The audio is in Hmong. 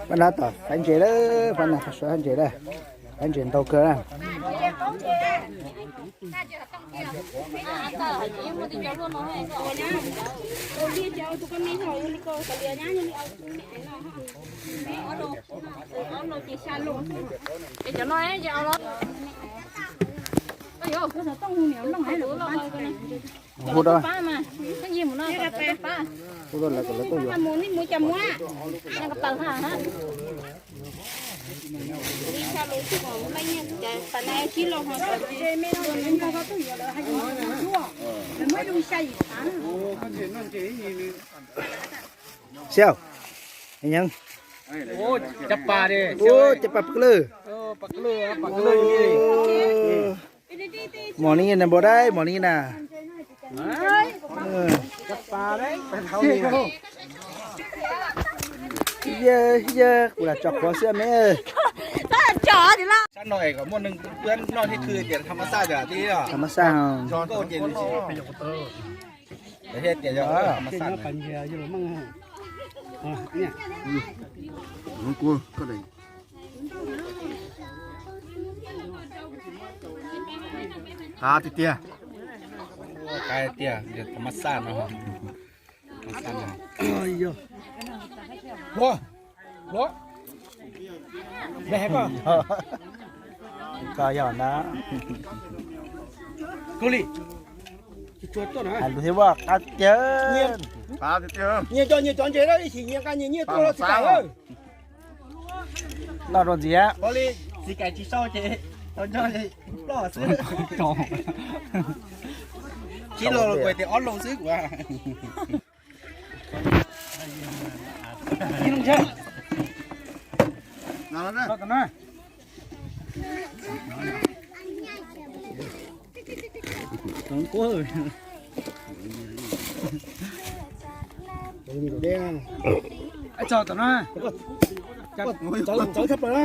Pab nab tom faib ntses lawm, pab nab faib ntses lawm, faib ntses ntau kawg na. Hu rau, hu rau lawv kom lawv tuaj yuav. Xyaw, cov pas, cov pas pw lawm. Mos li na npau dab, mos li na. Yog, yog kuv lam tso qhuav xwb me. Sab no es kom muaj neeg pab noj thiab khw tias tham mas xaj yom tij. Tham mas xaj. Nkauj ces nws tsis, thiab tias yog tham mas xaj. Qab tiag tiag. Qab tiag, tham mas xaj no. Hluav, hluav. Koj yog na. Hais lus thiab ua qab tiag. Nyias cov, nyias cov ntses na, ib chim nyias nqa nyias nyiaj tuaj los tsis kam. Noj rau ntxiv. Tsis kam tsis sau ces tau nco li ploj xwb. Tsis los los kuv tias ob loo xwb kuv. Txog tom no, txawv tshaj plaws na.